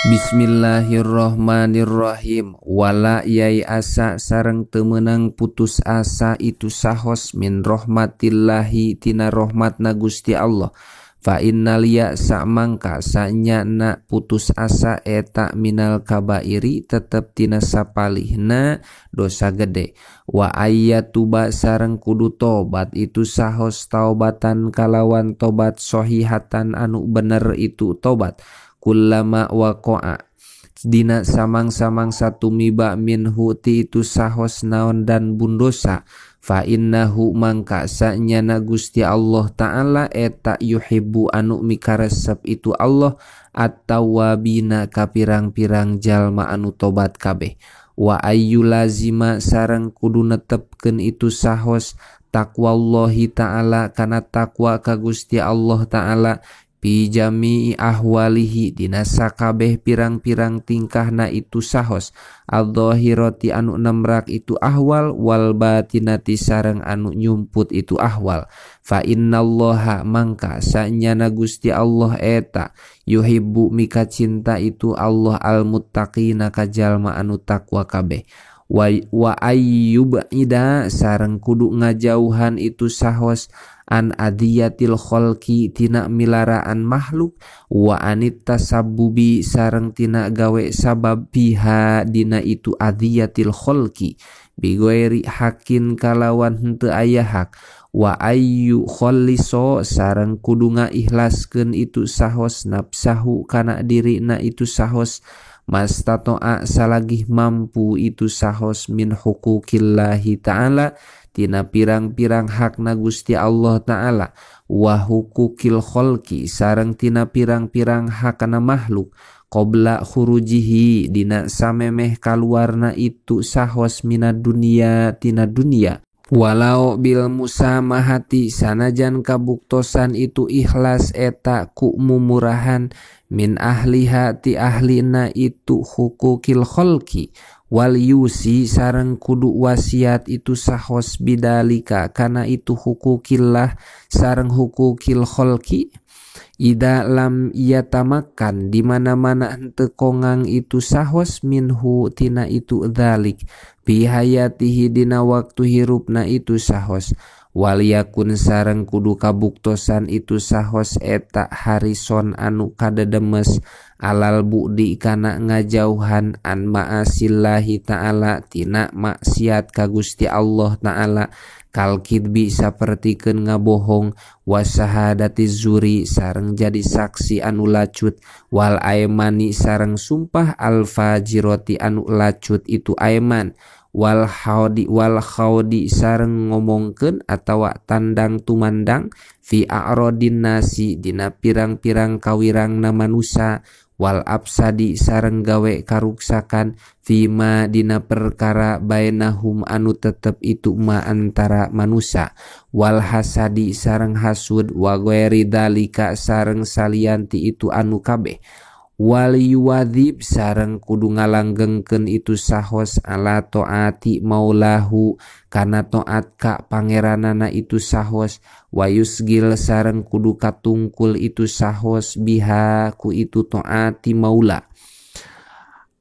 Bismillahirrahmanirrahim. Wala yai asa sareng teu meunang putus asa itu sahos min rahmatillahi tina rahmatna Gusti Allah. Fa innal ya'sa mangka sanyana putus asa eta minal kabairi tetep tina sapalihna dosa gede. Wa ayyatuba sareng kudu tobat itu sahos taubatan kalawan tobat sohihatan anu bener itu tobat. Kullama waqa'a dina samang-samang satumiba minhu ti itu sahos naon dan bundosa fa innahu mangka sanyana Gusti Allah Ta'ala eta yuhibbu anu mikaresep itu Allah at-tawwabina ka pirang-pirang jalma anu tobat kabeh. Wa ayyulazima sareng kudu netepkeun itu sahos taqwallahi ta'ala kana takwa ka Gusti Allah Ta'ala pi jami'i ahwalihi dina sakabeh pirang-pirang tingkahna itu sahos adzahirati anu nemrak itu ahwal wal batinati sareng anu nyumput itu ahwal. Fa innallaha mangka sanyana Gusti Allah eta yuhibbu mika cinta itu Allah almuttaqina ka jalma anu takwa kabeh. Wa ayyubida sareng kudu ngajauhan itu sahos an adiyatil kholqi tina milaraan makhluk wa anit tasabbubi sareng tina gawe sabab biha dina itu adiyatil kholqi bighairi hakin kalawan henteu aya hak. Wa ayyu kholliso sareng kudu ngaihlaskeun itu sahos nafsahu kana dirina itu sahos mastatoa salagih mampu itu sahos min huquqillahi ta'ala tina pirang-pirang hakna Gusti Allah Ta'ala wa huquqil kholqi sareng tina pirang-pirang hakna makhluk qabla khurujihi dina samemeh kaluarna itu sahos minad dunia tina dunia. Walau bil musamahati sanajan kabuktosan itu ikhlas eta ku mumurahan min ahliha ti ahlina itu hukukil kholqi wal yusi sareng kudu wasiat itu sahos bidalika kana itu hukukillah sareng hukukil kholqi ida lam yatamakan di mana-mana henteu kongang itu sahos minhu tina itu dzalik bi hayatihi dina waktu hirupna itu sahos wal yakun sareng kudu kabuktosan itu sahos eta harison anu kadedemes alal budi kana ngajauhan an ma'asillahi ta'ala tina maksiat ka Gusti Allah Ta'ala kal kidbi sapertikeun ngabohong wasahadati zuri sareng jadi saksi anu lacut wal aimani sareng sumpah al fajiroti anu lacut itu aiman wal haudi sareng ngomongkeun atawa tandang tumandang fi a'radin nasi dina pirang-pirang kawirangna manusa wal absadi sareng gawe karuksakan fima dina perkara bainahum anu tetep itu ma antara manusa wal hasadi sareng hasud wa ghairi dalika sareng salianti itu anu kabeh wal yuwadzib sareng kudu ngalanggengkeun itu sahos ala taati maulahu kana taat ka pangeranana itu sahos wa yusgil sareng kudu katungkul itu sahos biha ku itu taati maula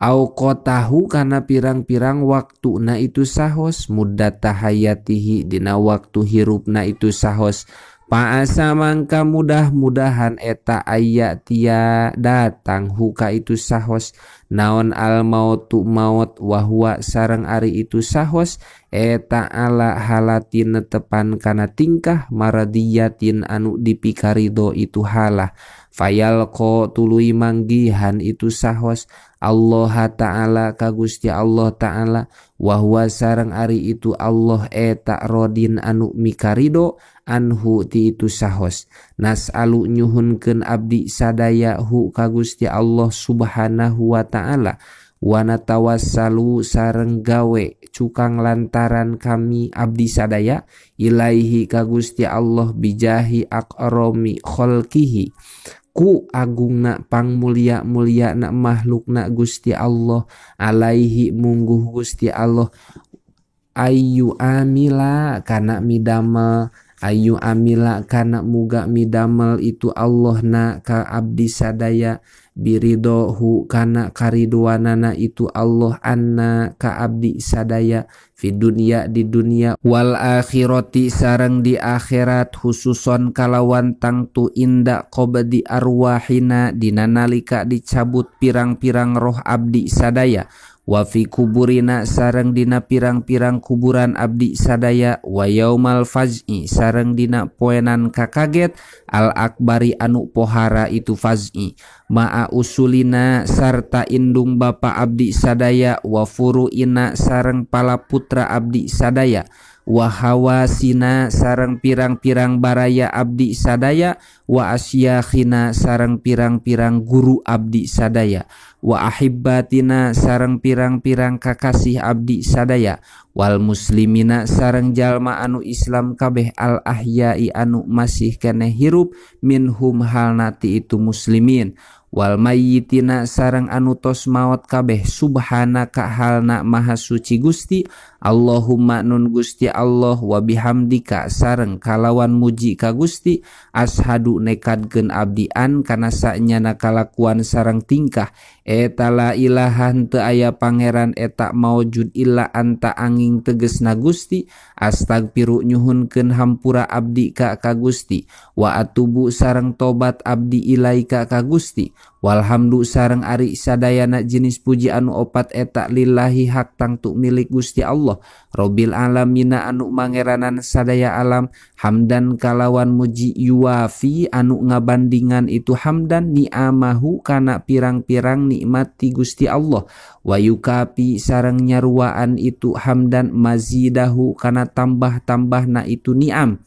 au qatahu kana pirang-pirang waktuna itu sahos muddata hayatihi dina waktu hirupna itu sahos. Paasa mangka mudah-mudahan eta aya tia datang huka itu sahos naon al mautu maut wahwa sareng ari itu sahos eta ala halatin tepan kana tingkah maradiyatin anu dipikarido itu halah fayalqa tuluy manggihan itu sahos Allah Ta'ala ka Gusti Allah Ta'ala wahwa sareng ari itu Allah eta rodin anu mikarido anhu ti itu sahos nas'alu nyuhunkeun abdi sadaya hu ka Gusti Allah Subhanahu wa Ta'ala wa natawassalu sareng gawe cukang lantaran kami abdi sadaya ilaihi ka Gusti Allah bijahi aqrami khalqihi ku agungna pangmulia-mulia na makhlukna Gusti Allah alaihi mungguh Gusti Allah ayu amila kana midamel Ayu amila kana muga midamel itu Allah na ka abdi sadaya biridohu kana kariduanana itu Allah anna ka abdi sadaya fi dunya di dunia wal akhirati sareng di akhirat khususon kalawan tangtu inda qabdi arwahina dina nalika dicabut pirang-pirang roh abdi sadaya wa fi kuburina sareng dina pirang-pirang kuburan abdi sadaya wa yaumal faz'i sareng dina poenan kakaget al akbari anu pohara itu faz'i ma'a usulina sarta indung bapa abdi sadaya wa furu'ina sareng pala putra abdi sadaya wa hawasina sareng pirang-pirang baraya abdi sadaya wa asyakhina sareng pirang-pirang guru abdi sadaya wa ahibbatina sareng pirang-pirang kakasih abdi sadaya wal muslimina sareng jalma anu Islam kabeh al ahyai anu masih keneh hirup minhum halna ti itu muslimin wal mayyitina sareng anu tos maot kabeh subhanaka halna maha suci Gusti Allahumma nun Gusti Allah wa bihamdika sareng kalawan muji ka Gusti ashadu nekadkeun abdi an kana sanyana kalakuan sareng tingkah eta la ilaha henteu aya pangeran eta maujud illa anta anging tegesna Gusti astagfiru nyuhunkeun hampura abdi ka Gusti wa atubu sareng tobat abdi ilaika ka Gusti walhamdu sareng ari sadayana jenis puji anu opat eta lillahi hak tangtu milik Gusti Allah Robbil alamina anu mangeranan sadaya alam hamdan kalawan muji yuafi anu ngabandingan itu hamdan ni'amahu kana pirang-pirang nikmat ti Gusti Allah wa yukapi sareng nyaruaan itu hamdan mazidahu kana tambah-tambahna itu ni'am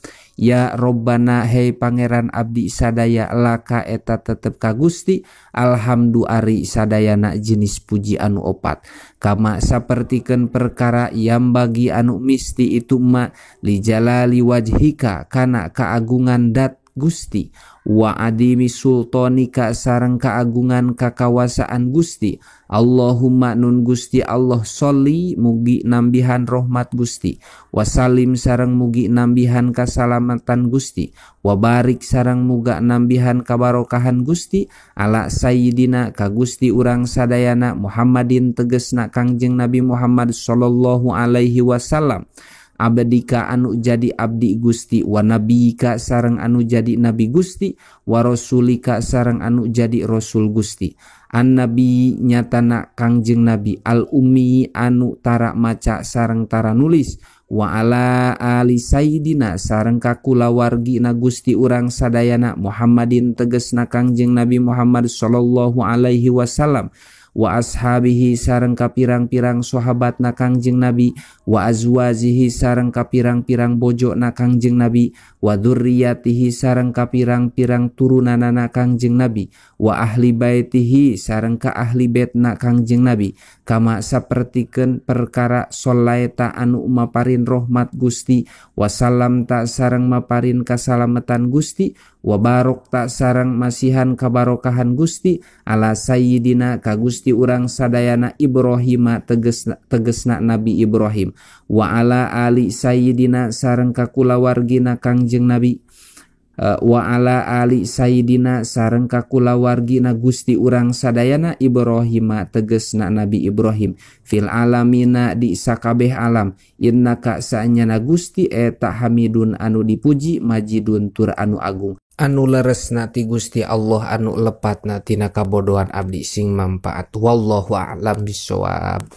ya Robbana hei pangeran abdi sadaya laka eta tetep ka Gusti alhamdu ari sadayana jenis puji anu opat kama sapertikeun perkara yang bagi anu misti itu ma lijalali wajhika kana keagungan dat Gusti wa adimi sultanika sareng keagungan kakawasaan Gusti Allahumma nun Gusti Allah sholli mugi nambihan rahmat Gusti wasalim sareng mugi nambihan kasalamatan Gusti wabarik sareng muga nambihan kabarokahan Gusti ala sayyidina ka Gusti urang sadayana Muhammadin tegesna Kangjeng Nabi Muhammad sallallahu alaihi wasallam abdika anu jadi abdi Gusti wa nabiyika sareng anu jadi nabi Gusti wa rasulika sareng anu jadi rasul Gusti an nabi nyatana Kangjeng Nabi al ummi anu tara maca sareng tara nulis wa ala ali sayyidina sareng kakulawargina Gusti urang sadayana Muhammadin tegesna Kangjeng Nabi Muhammad sallallahu alaihi wasallam wa ashabihi sareng kapirang-pirang sahabatna Kangjeng Nabi wa azwajihi sareng kapirang-pirang bojona Kangjeng Nabi wa dzurriyyatihi sareng kapirang-pirang turunanana Kangjeng Nabi wa ahli baitihi sareng ka ahli baitna Kangjeng Nabi kama sapertikeun perkara sholaita anu maparin rahmat Gusti wa salam ta sareng maparin kasalamatan Gusti wa barok ta sareng masihan kabarokahan Gusti ala sayyidina ka Gusti urang sadayana Ibrahim tegesna Nabi Ibrahim wa ala ali sayyidina sareng kakulawargina Kangjeng Nabi wa ala ali sayyidina sareng kakulawargina Gusti urang sadayana Ibrahim tegesna Nabi Ibrahim fil alamina di sakabeh alam innaka saenyana Gusti eta hamidun anu dipuji majidun tur anu agung anu leresna ti Gusti Allah anu lepatna tina kabodohan abdi sing manfaat wallahu a'lam bissawab.